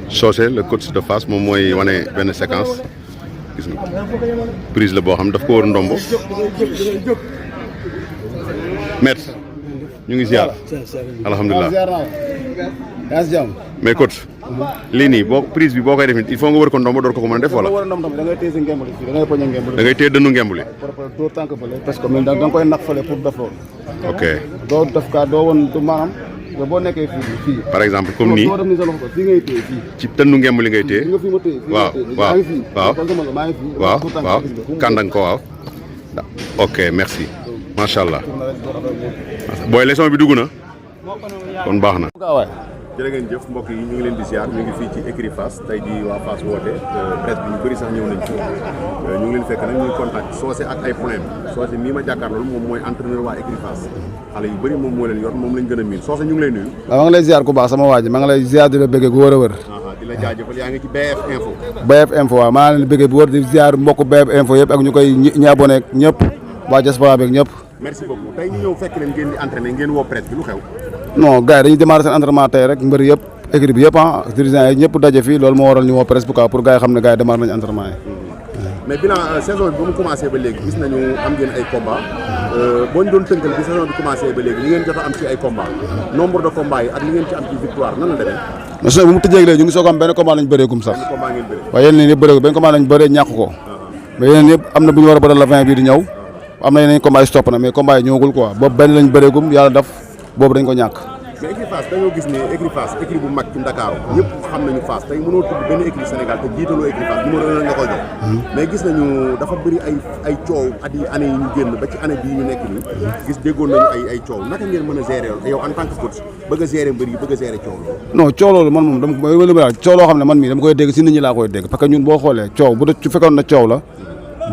Socé le coach de Fass moom mooy wane benn séquence gis nga prise la boo xam daf ko war ndombo maître ñu ngi ziar alhamdulilah mais coach lii nii boo prise bi boo koy def il faut nga wër ko ndombo door ko mën a def wala da ngay téye si ngemb li da ngay poñe ngemb li da ngay téye dënnu ngemb li doo tànk fële parce que da nga koy nax fële pour def loolu ok doo def ka doo woon du maanaam boo nekkee fii par exemple comme nii doo def ni sa loxo fii ngay téye fii ci dënnu ngemb li ngay téye nga fi ma téye waaw waaw waaw maa ngi fii waaw waaw kàndang ko waaw ok merci macha allah booy leçon bi dugg na kon baax na. jërë ngeen jëf mbokk yi ñu ngi leen di ziar ñu ngi fii ci écurie Fass tey jii waa Fass woote presse bi ñu bëri sax ñëw nañ ci ñu ngi leen fekk nag ñuy contact Socé ak ay point Socé mii ma jàkkaarloolu moom mooy entraîneur waa écurie Fass xale yu bëri moom moo leen yor moom lañ gën a miin Socé ñu ngi lay nuyu. waaw maa ngi lay ziar ku baax sama waa ji maa ngi lay ziar di la bëggee gu wër a wër. di la jaajëfal yaa ngi ci BF Info. BF Info waaw maa ngi leen di bëggee bu wër di ziar mbokk BF Info yëpp ak ñu koy ñi abonné ñëpp waa diaspora beeg ñëpp. merci beaucoup tey ñu ñëw fekk leen ngeen di entraîné ngeen woo presse bi lu xew. non gars yi dañuy démarrer seen entraînement tey rek mbër yëpp équipe bi yëpp dirigeants yi ñëpp daje fii loolu moo waral ñu woo presse bu pour gars yi xam ne gars yi démarrer nañu entraînement yi. mais bilan saison bi ba mu commencé ba léegi gis nañu am ngeen ay combat boo ñu doon tënkal bi saison bi commencé ba léegi li ngeen jot a am ci ay combat nombre de combats yi ak li ngeen ci am ci victoire nan la demee. mais saison bi mu tëjee léegi ñu ngi soog am benn combat lañ bëreegum sax. benn combat ngeen bëri. waaye yeneen yëpp bëreegum benn combat lañ bëree ñàkk ko. mais yeneen yëpp am na bu ñu war a bëri la 20 bii di ñëw am na yeneen combat yi stop na mais combat yi ñëwagul quoi boobu benn lañ bëreegum yàlla def boobu dañ ko ñàkk. mais écurie Fass dañoo gis ne écurie Fass écurie bu mag ci Ndakaaru ñëpp xam nañu Fass tey mënoo tudd benn écurie Sénégal te jiitaloo écurie Fass numéro 1 nga koy jox mais gis nañu dafa bëri ay coow at yi année yi ñu génn ba ci année bii ñu nekk nii gis déggoon nañu ay coow naka ngeen mën a gérer yow en tant que coach bëgg a gérer mbër yi bëgg a gérer coow loolu non coow loolu man moom dama coow loo xam ne man mii dama koy dégg si nit ñi laa koy dégg parce que ñun boo xoolee coow bu ci fekkoon na coow la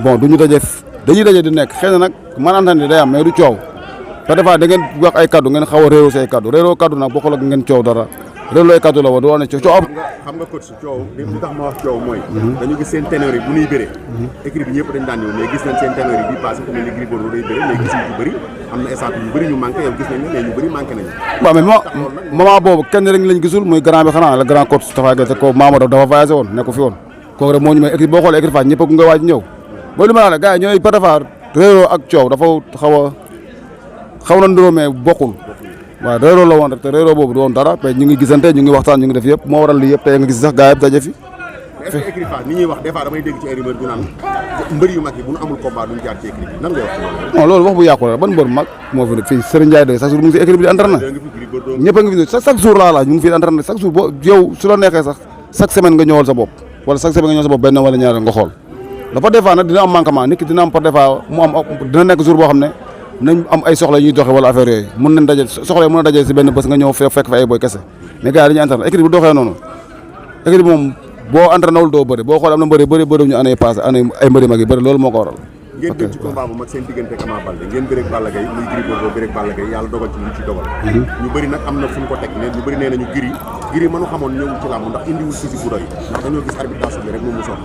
bon duñu dañuy daje di nekk xëy na nag man antane day am mais du coow te des fois da ngeen wax ay kaddu ngeen xaw a réeroo say kaddu réeroo kaddu nag bokkul ak ngeen coow dara réeroo ay kaddu la woon du wax ne coow am. xam nga coach coow li tax ma wax coow mooy. dañu gis seen ténor yi bu ñuy bëree. équipe bi ñëpp dañ daan ñëw mais gis nañ seen ténor yi bii passé ku mel ni Gris Bordeaux day bëree mais gis ñu bëri am na instant yu bëri ñu manqué yow gis nañ ne mais ñu bëri manqué nañu. waaw mais moment boobu kenn rek lañ gisul muy grand bi xanaa la grand coach Tafa Gueye te ko Mamadou dafa voyagé woon nekku fi woon kooku rek moo ñu may équipe boo xoolee équipe Fass ñëpp a nga waaj ñëw boo li ma la gars yi ñooy par defar réeroo ak coow dafa xaw na nduroo mais bokkul waaw réeroo la woon rek te réeroo boobu du woon dara mais ñu ngi gisante ñu ngi waxtaan ñu ngi def yëpp moo waral lii yëpp tey nga gis sax gars yëpp daje fi. est-ce que écurie Fass ni ñuy wax des fois damay dégg ci ay rumeur ñu naan mbër yu mag yi bu ñu amul combat duñ jaar ci écurie bi nan ngay wax ci loolu. non loolu wax bu yàqu la ban mbër mag moo fi fii Serigne Ndiaye de chaque jour mu ngi fi écurie bi di entraîné ñëpp a ngi fi chaque jour laa ñu ngi fi entraîné chaque jour boo yow su la neexee sax chaque semaine nga ñëwal sa bopp wala chaque semaine nga ñëwal sa bopp benn wala ñaar nga xool dafa des fois nag dina am manquement nit ki dina am par des fois mu am dina nekk jour boo xam ne nañ am ay soxla ñuy doxee wala affaire yooyu mën nañ daje soxla yi mën a daje si benn bés nga ñëw fekk fa ay boy kese mais gars yi dañuy entraîné équipe bu doxee noonu équipe bi moom boo entraîné wul doo bëri boo xoolee am na bëri ñu année passé année ay mbëri mag yi bëri loolu moo ko waral. ngeen jëm ci combat bu mag seen diggante ak Ama Baldé ngeen bëreeg Balla Gaye muy Gris Bordeaux bëreeg Balla Gaye yàlla dogal ci lu ci dogal ñu bëri nag am na fu ñu ko teg ne ñu bëri nee nañu Gris mënu xamoon ñëwul ci làmb ndax indiwul physique bu doy ndax dañoo gis arbitration bi rek moom mu sonn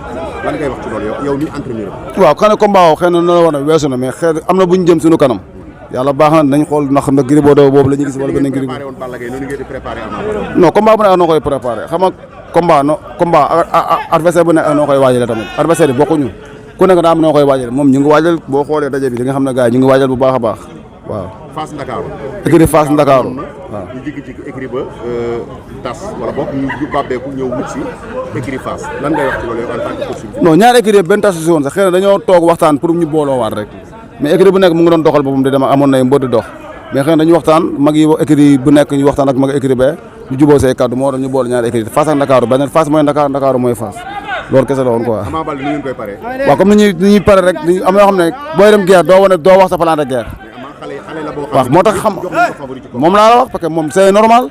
lan ngay wax ci loolu yow ni entraîneur waaw xëy na combat woo xëy na na la woon weesu na mais xëy am na bu ñu jëm suñu kanam yàlla baax na nañ xool ndax na Gris Bordeaux boobu la ñu gis wala beneen Gris non combat bu nekk noo koy préparé xam nga combat adversaire bu nekk noo koy waajale tamit adversaire yi bokkuñu ku nekk daa am noo koy waajal moom ñu ngi waajal boo xoolee daje bi di nga xam ne gars yi ñu ngi waajal bu baax a baax waaw. Fass Ndakaaru. écurie Fass Ndakaaru waaw. ñu jigi-jigi écurie ba tas wala boog ñu bàbbeeku ñëw wut si écurie Fass lan ngay wax ci loolu yow en tant que coach. non ñaari écurie benn tas si woon sax xëy na dañoo toog waxtaan pour ñu booloowaat rek mais écurie bu nekk mu ngi doon doxal boppam di dama amoon na mbër di dox mais xëy na dañu waxtaan mag yi écurie bu nekk ñu waxtaan ak mag écurie bee ñu juboo say kaddu moo doon ñu boole ñaari écurie Fass ak Ndakaaru benn Fass mooy Ndakaaru Ndakaaru mooy Fass loolu kese la woon quoi. Ama Baldé ni ngeen koy paree. waaw comme ni ñuy pare rek am na yoo xam ne booy dem guerre doo wax sa plan de guerre. waaw moo tax xam moom laa la wax parce que moom c'est normal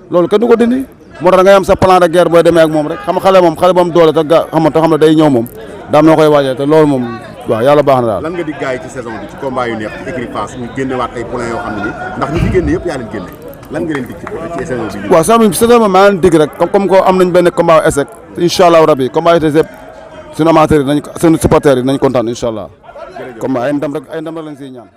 loolu kenn du ko dindi moo tax da ngay am sa plan de guerre booy demee ak moom rek xam nga xale moom doole te xam ne day ñëw moom daam noo koy waajee te loolu moom waaw yàlla baax na daal. lan nga di gaay ci saison bi ci combat yu neex écurie Fass ñu génnewaat ay points yoo xam ne ni ndax ñu fi génne yëpp yaa leen génne lan nga leen dig ci saison bi. waaw saison bi maa leen dig rek comme ko am nañ benn combat échec incha allah rabi combat yi yëpp suñu amateurs yi nañ suñu supporters yi nañ kontaan incha allah combat ay ndam rek lañ siy ñaan.